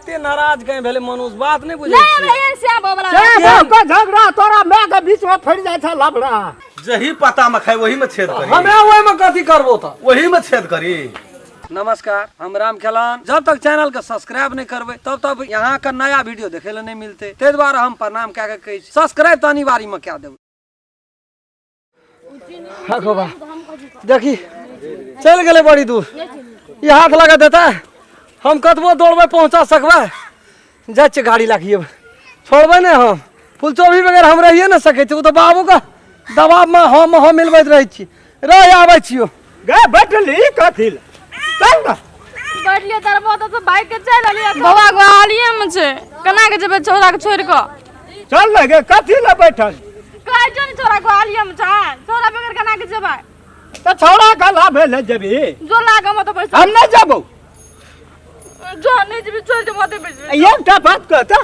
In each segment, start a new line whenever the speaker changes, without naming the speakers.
एते नाराज कहीं भेलै मनुष्य बात नहि बुझै
नहीं हमरा
छियै
एहन श्याम बाबा
से बाप के झगड़ा तोरा माय के बीच में फड़ि जाइ छै लफड़ा।
जही पता में खाई वही में छेद करी।
हमे ओहिमे कथी करबो तऽ?
वही में छेद करी।
नमस्कार, हम राम खेलान। जब तक चैनल के सब्सक्राइब नहीं करबे तब तक यहाँ के नया वीडियो देखे ले नहीं मिलते, ते दुआरे हम प्रणाम कए के कहै छी सब्सक्राइब तऽ अनिवार्य में कए देबै। हको बा देखी चलि गेलै बड़ी दूर, ई हाथ लगा देतै, हम कतबो दौड़बै पहुँचा सकबै? जाइ छियै गाड़ी लए कऽ, छोड़बै नहि हम। फुलचोभी बगैर हम रहिए नहि सकै छी, ओ तऽ बाबूके दबावमे हम मिलबैत रहै छी। रह आबै छियौ।
गे बैठली कथी लए? चल ने।
बैठलियै दरबो तऽ बाइक के चलि एलियै। बाबा गोहालिए मे छै, केना के जेबै छौड़ा के छोड़ि कऽ?
चल ने गे, कथी लए बैठल?
कहै छौ ने छौड़ा गोहालिए मे छै, छौड़ा बगैर केना के जेबै?
तऽ छौड़ा के लाभे लए जेबही?
जो लागऽ मे तऽ पैसा।
हम नहि जेबौ।
जो नहि जेबही छोड़ि दे, मते बैसबै।
एकटा बात कहता,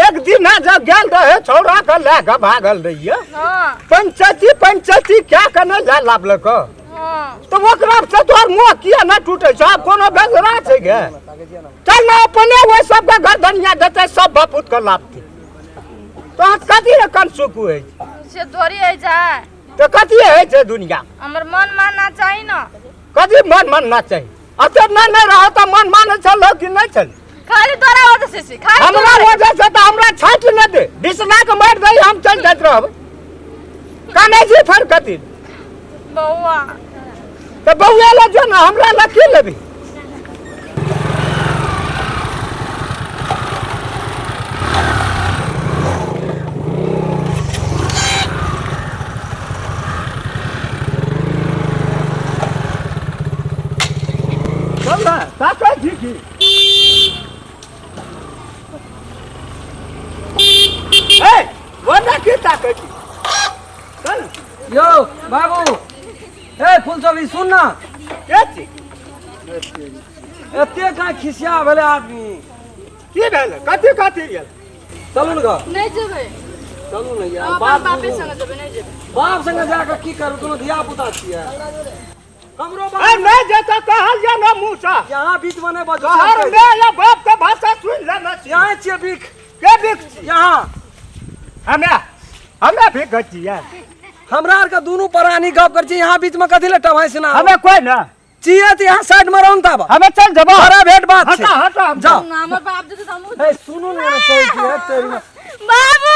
एक दिन जब गेल रहे छौड़ा के लए के भागल रहिए।
हाँ।
पंचायती पंचायती क्या करने लए लाबलक।
हाँ।
तऽ ओकरा से तोहर मुँह किया नहि टूटे छौ? आब कोनो बेजरा छै गे? चल ने अपने ओहि सबके गर्दनिया देतै, सब बापूत के लाबतै। तोहर कथी रे कनसुक होइ छै?
से थोड़ी होइ छै।
तऽ कथी होइ छै दुनिया?
हमर मन मानना चाही ने।
कथी मन मानना चाही? अते नहि नहि रह तऽ मन मानै छल कि नहि छल?
खाली तोरा वजह से छी, खाली
हमरा
तोरा।
वजह से तऽ हमरा छाटि नहि दे, बिसना के मारि दे, हम चलि जाइत रहब। कानै छी फेर कथी?
बौआ।
तऽ बौआ लए जो ने, हमरा लए की लेबही? चल ना, ताकै छी की? ए, ओने की ताकै छी? चल।
यौ बाबू, ए फुलचोभी सुन ना।
के छी?
एते कहाँ खिसिया भेलै आदमी?
की भेल? कथी कथी गेल?
चलू ने घर।
नहि जेबै।
चलू ने यार।
हम
बाप
अपन बापे
बुझू।
संगे जेबै, नहि जेबै।
बाप संगे जाके की करू? कोनो धिया पुता छियै? हमरो बाप
ए नहि जेतै कहल जा ना मुँह से।
यहाँ बीच में नहि बजू।
कहर में या बाप के भाषा सुन लेना छी।
यहाँ छियै बीख।
के बीख छी?
यहाँ।
हमे हमे भीख छियै।
हमरा आर के दुनू प्राणी गप कर छी, यहाँ बीच में कथी ले टभाई सुना?
हमे कोई ना
छियै तऽ यहाँ साइड में रहू ताबा।
हमे चल जेबो।
बड़ा भेट बात छै।
हटा हटा।
जाओ।
हमर बाप जेतै तऽ हमहूँ।
ए सुनू ने, कहै छी, हे तेरी माँ।
बाबू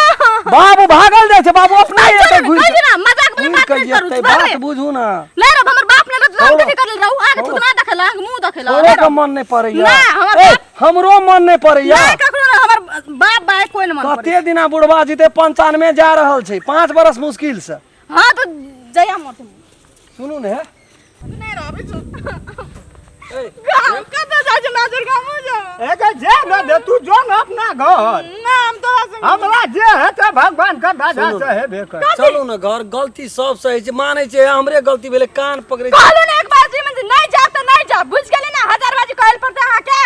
बाबू भागल जाइ छै, बाबू अपना एतै घुरि
कहै छी ना, मजाक वाला
घुरि
बात
कऽ
नहि करू,
एतै,
छोड़
बात
दे।
बुझू ना।
नहि रह, हमर बाप नहि रहत तऽ हम
छोड़ो।
कथी करल रहू? अहाँके थुथना देखैला, अहाँके मुँह देखैला।
छोड़ो के मन नहि पड़ैया।
नहि, हमर
ए,
बाप
हमरो मन नहि पड़ैया।
नहि, ककरो नहि, हमर बाप भाई कोई नहि मन पड़ैया।
कते दिना बुढ़बा जीते? 95 जा रहल छै, 5 बरस मुश्किल से।
हाँ तऽ जया मत।
सुनू ने।
नहि रहबै छौ।
ए,
गाम कतऽ जाइ छै? नाजर गामो जाउ।
ए गे, जे न दे, तू जो न अपना घर।
ना, हम तोरा संग।
हमरा जे हेतै भगवान के दादा
सुनू।
से हेबे कर।
चलू ने घर, गलती सब सही छै, मानै छै हमरे गलती भेलै, कान पकड़ै छी।
कहलहुँ ने एक बार जीवन जे नहि जायब तऽ नहि जायब, बुझि गेली ने? हजार बाजी कहै लए पड़तै अहाँके?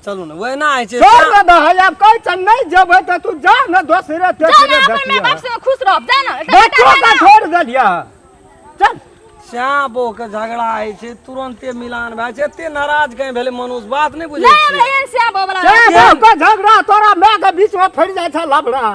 चलू ने, वहिना होइ छै।
छोड़ न दहै, आब कहै छ नहि जेबै तऽ तू जा न दोसरे
जा
तेसरे
ने, अपन माय
देखियह।
बाप संगे खुश रहब, जा ने। एकटा बेटा
बच्चो
है
के
ने।
छोड़ देलियै। चल।
श्याम बो के झगड़ा होइ छै, तुरंते मिलान भए छै। एते नाराज कहीं भेलै मनुष्य? बात नहि बुझै
नहि हमरा
छियै।
एहन श्याम बाबा
श्याम बो के झगड़ा तोरा माय के बीच में फड़ि जाइ छै लफड़ा।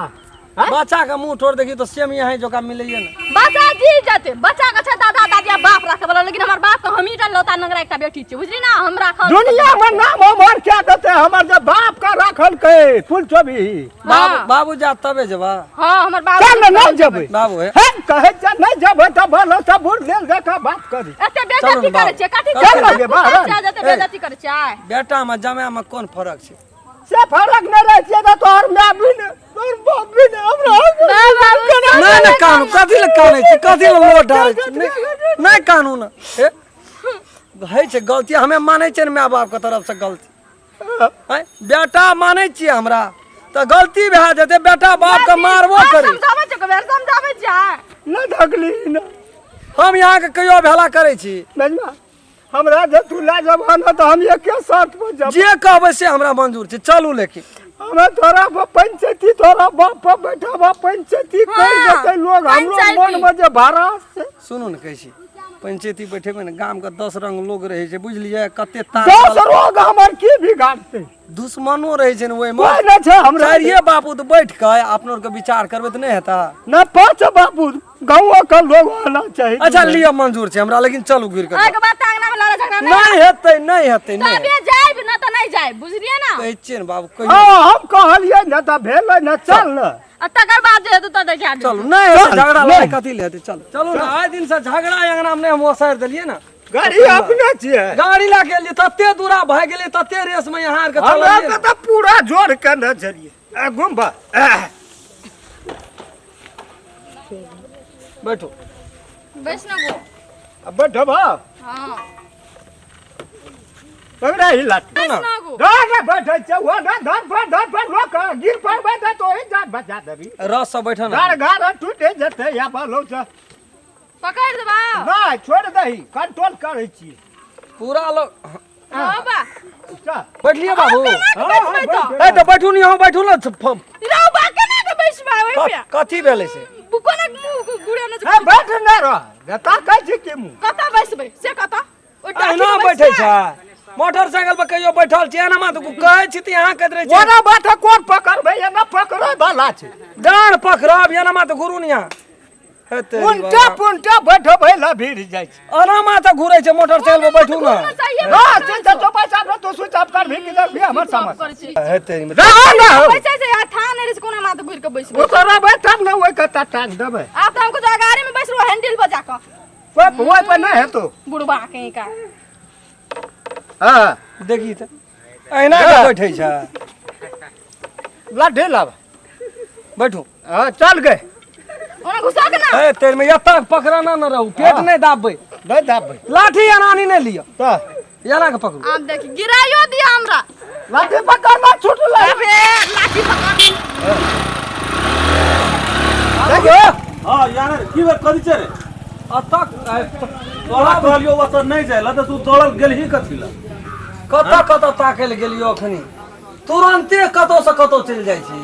आँय?
बच्चा के मुंह ठोर देखी तो सेम यहाँ जोका मिलैये ने।
बच्चा जी जते बच्चा के छै दादा दादी आ बाप राखे वाला, लेकिन हमर बाप के हमही टा लौता नंगरा एकटा बेटी छै, बुझली ना? हम राखल
दुनिया में नाम हमर क्या देते हमर जे बाप के राखल के फूल चोभी।
बाबू
हाँ।
बाबू जा तबे जेबा।
हाँ, हमर बाबू
चल ने, नहीं जेबै।
बाबू हे।
हे कहै छै नहीं जेबै तऽ भलो सब बुढ़ लेल देखा बात करी।
एते
चलू
बेइज्जती
ने
करै
बाबू।
छै कथी?
चल ने गे बाहर।
एते बेइज्जती करै छै।
बेटा में जमाय में कोन फरक छै?
से फरक नहि रहै छै तऽ तोहर माय भी ने तोहर बाप भी ने हमरा।
नहि नहि कानू, कथी लए कानै छी? कथी लए लोड डालै छी? नहि नहि कानू ने। हे होइ छै गलती, हमे मानै छियै ने माय बाप के तरफ से गलती। आँय, बेटा मानै छियै हमरा तऽ गलती भए जेतै, बेटा बाप के मारबो करी।
समझाबै छै कबेर, समझाबै छै।
नहि धकली ने।
हम यहाँके कहियो भेला करै छी?
नजमा, हमरा जे तू लए जबह ने तऽ हम एके शर्त पर जब
जे कहबै से हमरा मंजूर छै, चलू। लेकिन
हमे तोरा पर पंचायती, तोरा बाप पर बैठाबा पंचायती कर
हाँ,
देतै लोग, हमरो
पंचायती।
मन में जे भाड़ा छै।
सुनू ने, कहै छी पंचायती बैठेबै ने गामके 10 रंग लोग रहै छै बुझलियै कते तार
10 रोग हमर की बिगाड़तै
दुश्मनो रहै छै ने ओहिमे
कोइ नहि छै हमरा
चारिये बापू तऽ बैठ कऽ अपनो आरके विचार करबै तऽ नहि हेतै
न 5 बापू गाँव के लोग होना चाही
अच्छा लिअ मंजूर छै हमरा लेकिन चलू घुरि कऽ
अहाँके बात अंगना में लड़ाई झगड़ा नहीं
नहि हेतै नहि हेतै नहि
तबे जाइब न तऽ नहीं जाइब बुझलियै ना
कहै छियै ने बाबू कहियौ
हाँ हम कहलियै ने तऽ भेलै ने चल ने
आ तकर बाद जे हेतौ तऽ देखा देब
चलू नहि हेतै
चल,
झगड़ा लड़ाई
नहि।
कथी लए हेतै चलू चलू ने आइ दिन से झगड़ा अंगना मे नहि हम ओसारि देलियै ने
गाड़ी अपने छियै
गाड़ी लए के एलियै तते दूरा भए गेलै तते रेस मे यहाँ आरके
हमरा
चललियै
के तऽ पूरा जोर के ने छलियै ए, घुमबा ए,
बैठू
बैस ना गो
आ बैठब
हाँ
पकड़ा ही लाठी
बैस ना गो
ना ना बैठै छै ओ ना धर पर धर पर रोक गिर पड़बै तऽ तोही जान बचा देबी
रस से बैठो ना
घर घर टूटे जेतै या बालो से
पकड़ देबा
नहि छोड़ि दही कंट्रोल करै छी
पूरा लोग
हाँ बा
चल
बैठलिए बाबू
हाँ, हाँ,
बैसबै तऽ।
बैठ
ए तऽ बैठू नहीं हम बैठू ना
रौ बा केना के बैसबा ओइ पे
कथी भेलै से
कोना मुंह गुड़े ने
ए, बैठ नहि रह जता कहै छी कि मुँह
कतऽ बैसबै से कतऽ ओइ टाटी
अहिना
पर
बैठै
बैसबै?
छै मोटरसाइकिल पर कहियो बैठल छी एना तऽ कहै छी तऽ यहाँ कहैत रहै छी
ओना बैठ कोन पकड़बै एना पकड़ै वाला छै
डाँड़ पकड़ब एना तऽ घुरू नहीं यहाँ हेतै
उनटा पुनटा बैठबै ला भीड़ जाइ छै
एना तऽ घुरै छै मोटरसाइकिल पर बैठू ना
घुरना चाहिए,
हाँ से तो पैसा पर तो स्विच ऑफ कर भी किधर भी हमर समझ
करै छी।
हेतै
रह ना
बैसै छै आ था नहि रहै छै कोना माथ घुरि के बैसबै
उतरबै तब ने ओहि कत्ता टांग देबै
आब तऽ हमको जो गाड़ी में बैस रहो हैंडल बजा कऽ
ओहि ओहि पर नहि हेतौ
बुढ़बा कहीं का
हाँ
देखी तऽ अहिना के बैठै छै
लाठी लाब
बैठू
हाँ चल गए
ओना घुसा के ना
ए तेरे में एतऽ पकड़ाना न रहू पेट नहि दाबबै
नहि दाबबै
लाठी अनानी नहि लिअ
तऽ
एना के पकड़ू
आब देखी गिराइयो दिया हमरा
लाठी पकड़ना छूटलै
अबे लाठी पकड़
हाँ यार की बेर कथी छै रे
अतऽ
तोरा कहलियो ओतऽ नहि जाइ लए तऽ तू दौड़ल गेलही कथी लए
कतऽ कतऽ ताकै लए गेलियो अखनी तुरन्ते कतौ से कतौ चलि जाइ छी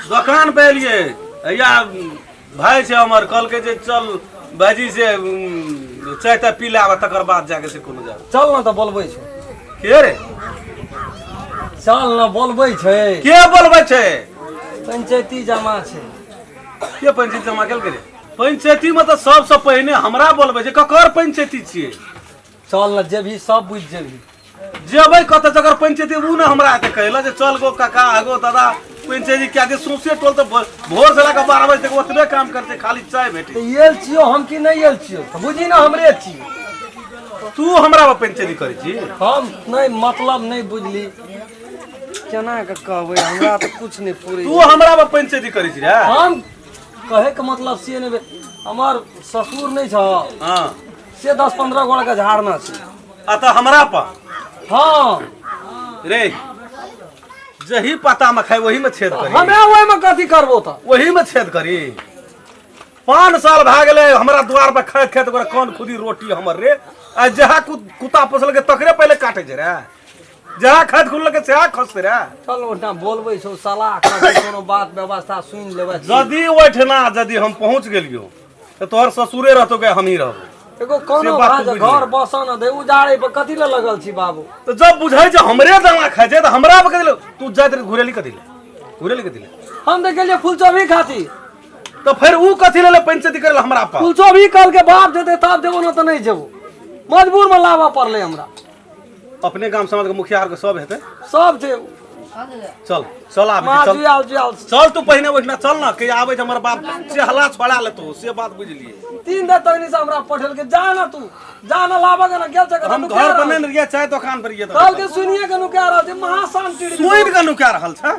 दोकान पे एलियै या भाय छै हमर कहलकै जे चल भाईजी से चाय ताय पी लाबऽ तकर बाद जाके से कोनो जाब
चल न तऽ बोलबै छौ
के रे
चल न बोलबै छै
के बोलबै छै
पंचायती जमा छै
के पंचायती जमा केलकै रे पंचायती मे तऽ सबसँ पहिने हमरा बोलबै छै ककर पंचायती छियै
चल न जेबही सब बुझि जेबही
जेबै कतऽ जकर पंचायती उ ने हमरा एते कहला जे चल गो काका आगो दादा पंचायती क्या जे सौंसे टोल तऽ भोर से लए कऽ 12 बजे तक ओतबे काम करते खाली चाय भेटे
तऽ आयल छियौ हम कि नहि आयल छियौ तऽ बुझी ने हमरे छियै
तू हमरा पर पंचायती करै छी
हम नहि मतलब नहि बुझली केना के कहबै हमरा तऽ कुछ नहि पूरे
तू हमरा पर पंचायती करै छी रे
हम कहै के मतलब से नहि हमर ससुर नहि छ
हाँ
से 10-15 गोड़ा के झाड़ना छै
आ तऽ हमरा पर
हाँ
रे जही पता में खाई वही में छेद करी
हमे ओहिमे कथी करबो तऽ
वही में छेद करी 5 साल भए गेलै हमरा द्वार पर खाइत खाइत ओकरा कान खुदी रोटी हमर रे आ जहाँ कुत्ता पोसलकै तकरे पहिले काटै छै रे जहाँ खाइत खुललकै सेहा खसतै रे
चल ओहिठाम बोलबै छौ सलाह करबै कोनो बात व्यवस्था सुनि लेबै
यदि ओहिठिना यदि हम पहुँच गेलियौ तऽ तोहर ससुरे रहतौ के हमही रहबौ
एगो कोनो
से बात
भाज
तू बुझि
घर
ले।
बसऽ न दे उजाड़े पर कथी लए लगल छी बाबू
तऽ जब बुझै जे हमरे दाना खाइ छै तऽ हमरा पर कथी लए तू जाइत रही घुरेली कथी लए घुरेली कथी लए
हम तऽ गेलियै फुलचोभी खातिर
तऽ फेर ऊ कथी लए पंचायती करै लए हमरा पर
फुलचोभी कहलकै बाप देतै तब देबो न तऽ नहि जेबो मजबूर मे लाबऽ पड़लै हमरा
अपने गाम समाज के मुखिया आर के सब हेतै
सब छै
चल चल आबै छी, चल
माजू आल जुआल
चल तू पहिने ओहिठिना चल ना के आबै छै हमर बाप से हला छोड़ा लेतो से बात बुझलिए
3 दिन तक से हमरा पठेलकै जा ना तू जा ना लाबऽ के ना गेल छै
हम घर पर नहि रहियै चाय दोकान पर रहियै
कहल के सुनिए के नुका रहल छै महाशांति
सुनि के नुका रहल छै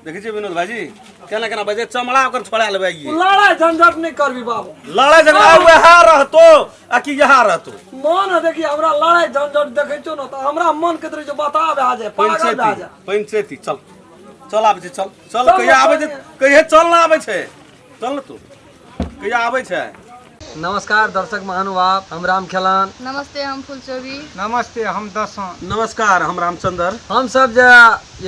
देखै छियै विनोद भाईजी केना केना बजे चमड़ा ओकर छोड़ा लेबै आइए
लड़ाई झंझट नहीं करबी बाबू
लड़ाई झगड़ा वएह रहतो आ कि यहाँ रहतो
मन है देखी हमरा लड़ाई झंझट देखै छौ ने तऽ हमरा मन कहैत रहै छै बता भए जाए पागल भए
पंचायती
जाए
पंचायती चल चल आबै छै चल चल
चल
कहिया आबै छै
चल।
कहिया चल ना आबै छै चल ने तू कहिया आबै छै
नमस्कार दर्शक महानुभाव, हम राम खेलान।
नमस्ते, हम फुलचोभी।
नमस्ते, हम दसों।
नमस्कार, हम रामचंद्र।
हम सब जे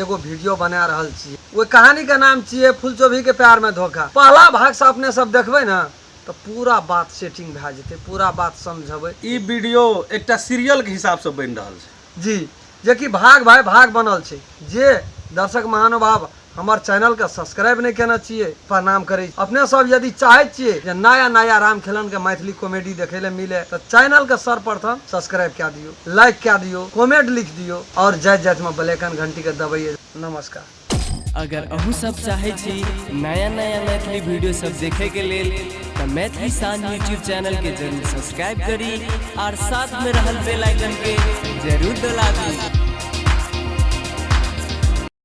एगो वीडियो बना रहल छी ओहि कहानी के नाम छियै फुलचोभी के प्यार में धोखा। पहला भाग से अपने सब देखबै ने तो तऽ पूरा बात सेटिंग भए जेतै, पूरा बात समझबै।
ई वीडियो एकटा सीरियल के हिसाब से बनि रहल छै
जी, जेकि भाग भाई भाग बनल छै। जे दर्शक महानुभाव हमर चैनल के सब्सक्राइब नहि केने छियै, प्रणाम करै छी। अपने सब यदि चाहै छियै जे नया नया रामखेलन के मैथिली कॉमेडी देखै लए मिले तऽ चैनल के सर्वप्रथम सब्सक्राइब कए दियौ, लाइक कए दियौ, कमेंट लिख दियौ और जाइत जाइत में बेल आइकन घंटी के दबैयै। नमस्कार।
अगर अहूँ सब चाहै छी नया नया मैथिली वीडियो सब देखे के लेल तऽ मैथिली शान यूट्यूब चैनल के जरूर सब्सक्राइब करी और साथ में रहल बेल आइकन के जरूर दबा दी।